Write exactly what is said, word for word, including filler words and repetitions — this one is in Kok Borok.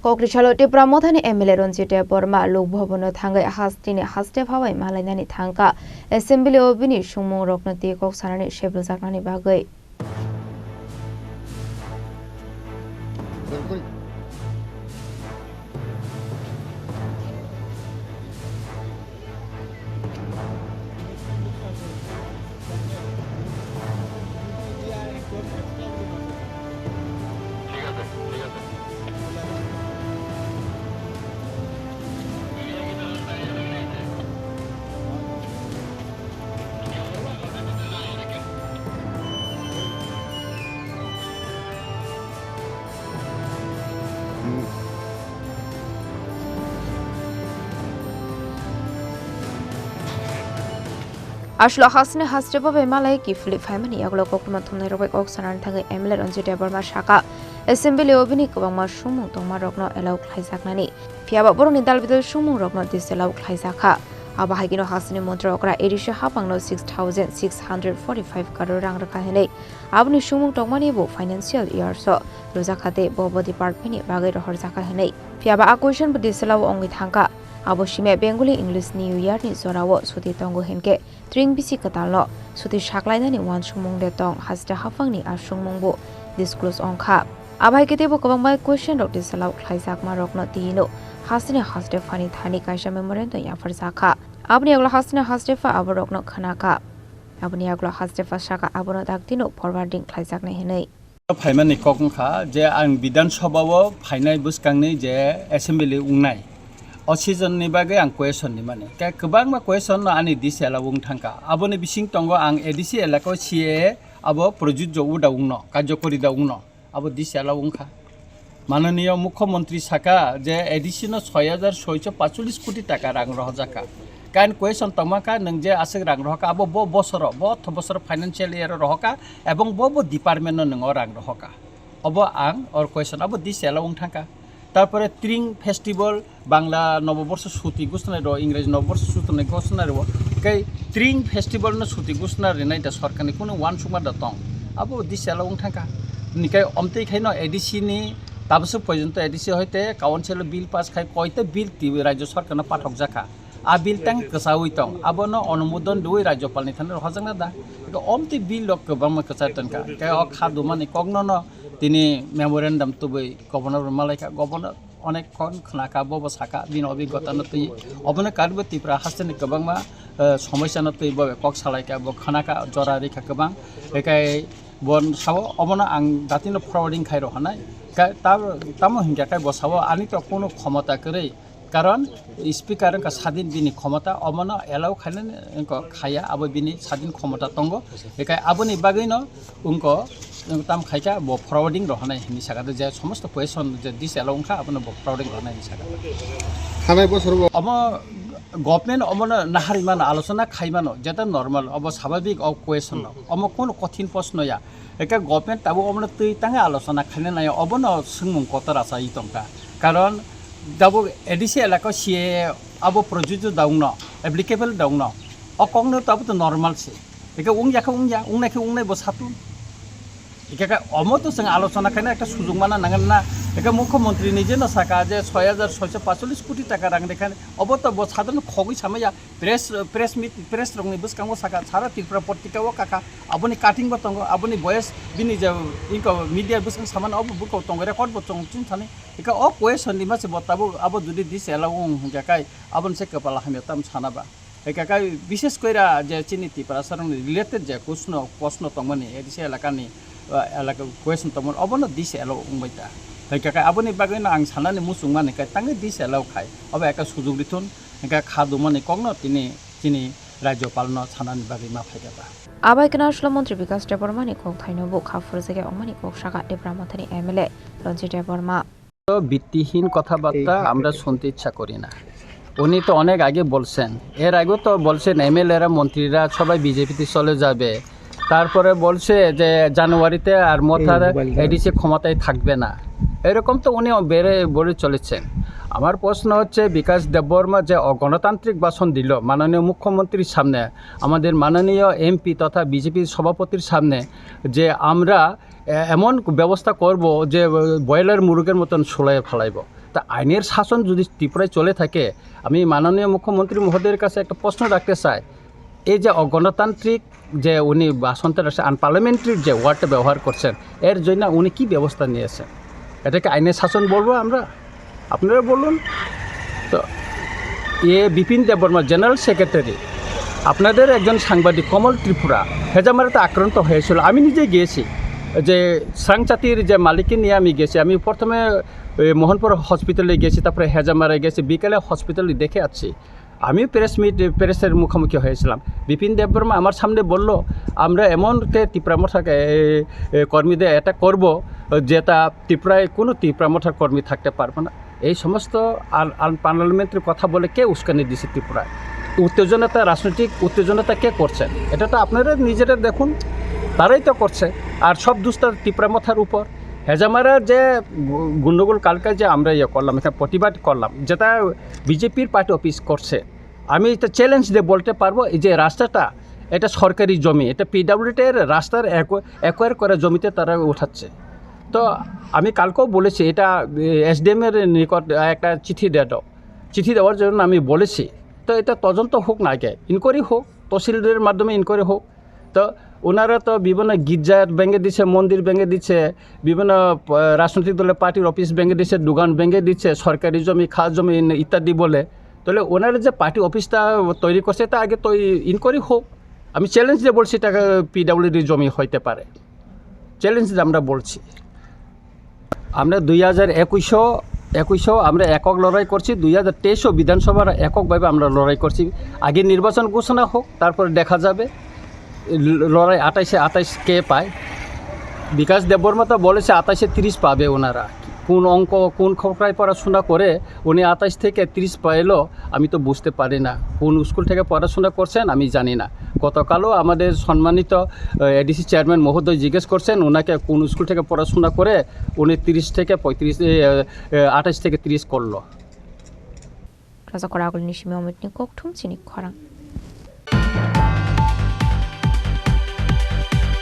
Kokri salo Tipra Mothani M L A Ranjit Debbarma Lok Bhavan-o thangwi hasteni haste phabai malainani thangkha. Assembly-o bini sumung rokno tei kok sanani sebrujaknani bagwi. Aswk hasteni haste phabai malai kiphilwi phaimani yagulo koktwma thumnairok bai kok sanani thangwi M L A Ranjit Debbarma sakha, Assembly-o bini kwbangma sumung tongmarokno allow khlaijaknani. Phiya ba borokni dal bidal sumungrokno disallow khlaijakha. Abo hai kheno hasteni montri okra A D C haphangno six thousand six hundred forty-five crore rang rwkha hwnwi aboni sumung tongmani bo financial years-o rwjakha tei bo bo department-ni bagwi rohorjakha hwnwi. Phiya ba a question bo disallow wngwi thangkha. Abo simi Bengali English New Year-ni jorao suti tongo hinkhe tring bisi kwtalno suti saklainani uansukmung de tong haste haphangni a sumung bo disclose wngkha. Abo hai khe teibo kwbangma question rok disallow khlaijakma rokno tino hasteni haste phani thani kaisa memorandum yapharjakha. Aboni yagulo hasteni haste pha aborokno khwnakha. Aboni yagulo haste pha sakha abono daktino forwarding khlaijaknai hwnwi. Phaimani kok wngkha je ang Bidhan Sabha-o phainai bwskangni je assembly wngnai, o season ni bagwi ang question rimani. Khe kwbangma question no ani disallow wng thangkha. Aboni bising tongo ang A D C elaka o C A A abo projujjo da wngno, karjokori da wngno. Abo disallow wngkha. Mananiya Mukhyamantri saka je A D C no soi hajar soicho pachulis koti taka rang rohorjakha. Kain question tongma kha, nwng je aswk rang rohorkha, abo bo bosoro, bo otho bosoro financial year o rohorkha, ebong bo bo department no nwng o rang rohorkha. Obo ang or question, abo disallow wng thangkha. Tarpore Tring Festival, Bangla Noboborso suti gusnai ro, Ingreji Noboborso suti gusnai ro, kai Tring Festival no suti gusna rinai da sorkar ni kunu uansukma da tong. Abo disallow wng thangkha. Nikai omtwi khaino A D C ni tabaswk porjonto A D C hoite council o bill pass khai koita bill twi rajya sorkar no pathok jakha. A bill tang kwchaui tong, abono onumodon rwui Rajyapalni thani rohorjakna da? Eko omtwi bill rok kwbangma kwchai tongkha. Khe o kha dumani kokno no tini memorandum tubui governor bai malaikha, governor onek khon khwnakha, bobo sakha bini obigota no twi. Obono karibo Tripura hasteni kwbangma, eh, somosya no twi bobo kok salaikha, bo khwnakha, jora rikha kwbang. Ekai bo sao obono ang datino forwarding khai rohornai. Ka-, ta-, tamo hinkhe kai bo sao ani to kunu khomota kwrwi. Karon speaker wngkha sadin bini khomota, omono allow khainani wngkha khaya, abo bini sadin khomota tongo. Ekai aboni bagwino wngkha, wng tam khaikha bo forwarding rohornai hinwi sakha, je somosto question je disallow wngkha abono bo forwarding rohornai hinwi sakha. Thanai bosor bo omo government omono nahari mano, alochona khai mano, jeta normal, obo sababik o question no. Omo kono kothin proshno ya. Eka government tabuk omono twi tangwi alochona khaina nai, obono swngmung kotor achai tongkha. Karon tabuk A D C elaka C A A abo projujjo da wngno, applicable da wngno. O kokno tabuk to normal se. Eka wngya khe wngya, wngnai khe wngnai bo satun. Eka khe omo to chwng alochona khaina ekta sujuk mana nangan na. Eka mukhyamantri ni jeno saka je soi hajar soicho pachulis koti taka rang rekha, obo to bo sadhon khogwi samaya. Press, press meet, press rokni bwskango saka, sara Tripura potrika o kaka, aboni cutting bo tongo, aboni voice bini je inko media bwskang samano obo buko tongo, record bo tongo chini thani. Eka o question ni mase bo tabuk abo jodi disallow wng hwnkhe kai aboni se kwpala hamya tam sana ba. Eka kai bishes koira je chini Tiprasa rokni related je kuchno, kuchno tongmani A D C elakani, uh, elaka question tongmani obono disallow wngbai ta. Eka kai aboni bagwino ang sanani muchung mani kai tangwi disallow khai. Obo eka sujuk rithun. Hingkhe kha dumani kokno tini chini Rajyapalno sanani bagwi ma phaikha ba. Abai kheno Aswla Montri Bikas Debbarmani kokthaino bo kha phurjakya wngmani kok sakha Tipra Mothani M L A Ranjit Debbarma. ভিত্তিহীন কথাবার্তা আমরা শুনতে ইচ্ছা করি না। উনি তো অনেক আগে বলছেন, এর আগেও তো বলছেন এমএলএরা, মন্ত্রীরা সবাই বিজেপিতে চলে যাবে। তারপরে বলছে যে জানুয়ারিতে আর মথা এই মোবাইল এডিসি ক্ষমতায় থাকবে না, এরকম তো উনি বেড়ে বলে চলেছেন। আমার প্রশ্ন হচ্ছে, বিকাশ দেববর্মা যে অগণতান্ত্রিক ভাষণ দিল মাননীয় মুখ্যমন্ত্রীর সামনে, আমাদের মাননীয় এমপি তথা বিজেপির সভাপতির সামনে, যে আমরা এ-, এমন ব্যবস্থা করব যে ব্রয়লার মুরগের মতন সুলাইয়ে ফালাইব। তা আইনের শাসন যদি ত্রিপুরায় চলে থাকে, আমি মাননীয় মুখ্যমন্ত্রী মহোদয়ের কাছে একটা প্রশ্ন রাখতে চাই, এই যে অগণতান্ত্রিক যে উনি বাসন্তী রাসে আনপার্লামেন্টারি যে ওয়ার্ডটা ব্যবহার করছেন, এর জন্য উনি কি ব্যবস্থা নিয়েছেন? এটাকে আইনের শাসন বলবো আমরা? আপনারা বলুন। তো এ বিপিন দেববর্মা, জেনারেল সেক্রেটারি, আপনাদের একজন সাংবাদিক কমল ত্রিপুরা হেজামারাতে আক্রান্ত হয়েছিল। আমি নিজে গিয়েছি, যে স্রাংচাতির যে মালিককে নিয়ে আমি গেছি। আমি প্রথমে, এ, মোহনপুর হসপিটালে গেছি, তারপরে হেজামারা গেছি, বিকেলে হসপিটালে দেখে আসছি। আমি প্রেস মিট, প্রেসের মুখোমুখি হয়েছিলাম। বিপিন দেববর্মা আমার সামনে বলল, "আমরা এমন তে ত্রিপুরা মথা, এ, এ, কর্মীদের অ্যাটাক করব, যেটা ত্রিপুরায় কোনো ত্রিপুরা মথার কর্মী থাকতে পারবে না।" এই সমস্ত আন-, আনপার্লামেন্টারি কথা বলে কে উস্কানি দিছে ত্রিপুরায়? উত্তেজনাটা, রাজনৈতিক উত্তেজনাটা কে করছেন? এটা তো আপনারা নিজেরা দেখুন, তারাই তো করছে। আর সব দোষটা ত্রিপুরা মথার উপর। হেজামারার যে গু-, গণ্ডগোল কালকে যে আমরা ইয়ে করলাম, এখানে প্রতিবাদ করলাম, যেটা বিজেপির পার্টি অফিস করছে, আমি এটা চ্যালেঞ্জ দিয়ে বলতে পারবো, এই যে রাস্তাটা, এটা সরকারি জমি, এটা পিডাব্লিউডি এর রাস্তার অ্যাকোয়ার করা জমিতে তারা উঠাচ্ছে। তো আমি কালকেও বলেছি, এটা এসডিএম এর নিকট একটা চিঠি দিয়ে দাও, চিঠি দেওয়ার জন্য আমি বলেছি। তো এটা তদন্ত হোক না, আগে ইনকোয়ারি হোক, তহসিলদারের মাধ্যমে ইনকোয়ারি হোক। তো ওনারা তো বিভিন্ন গির্জা ভেঙে দিচ্ছে, মন্দির ভেঙে দিচ্ছে, বিভিন্ন, আহ, রাজনৈতিক দলের পার্টির অফিস ভেঙে দিচ্ছে, দোকান ভেঙে দিচ্ছে, সরকারি জমি, খাস জমি ইন-, ইত্যাদি বলে। তাহলে ওনারা যে পার্টি অফিসটা তৈরি করছে, এটা আগে তো ইনকোয়ারি হোক। আমি চ্যালেঞ্জ দিয়ে বলছি, এটা পিডাব্লিউডি জমি হইতে পারে, চ্যালেঞ্জ দিয়ে আমরা বলছি। আমরা দুই হাজার একুশও, একুশও আমরা একক লড়াই করছি, দুই হাজার তেইশও বিধানসভার এককভাবে আমরা লড়াই করছি। আগে নির্বাচন ঘোষণা হোক, তারপরে দেখা যাবে ল-, লড়াই আঠাশে আঠাশ কে পায়। বিকাশ দেববর্মা তো বলেছে আঠাশে তিরিশ পাবে ওনারা। কোন অঙ্ক, কোন খোকরায় পড়াশোনা করে উনি আঠাশ থেকে তিরিশ পেলো, আমি তো বুঝতে পারি না। কোন স্কুল থেকে পড়াশোনা করছেন আমি জানি না। গতকালও আমাদের সম্মানিত, আহ, এডিসি চেয়ারম্যান মহোদয় জিজ্ঞেস করছেন ওনাকে কোন স্কুল থেকে পড়াশোনা করে উনি তিরিশ থেকে পঁয়ত্রিশ, এ, এ, আঠাশ থেকে তিরিশ করলো। Rajak Koragol ni simi omit ni kokthum chini khorang.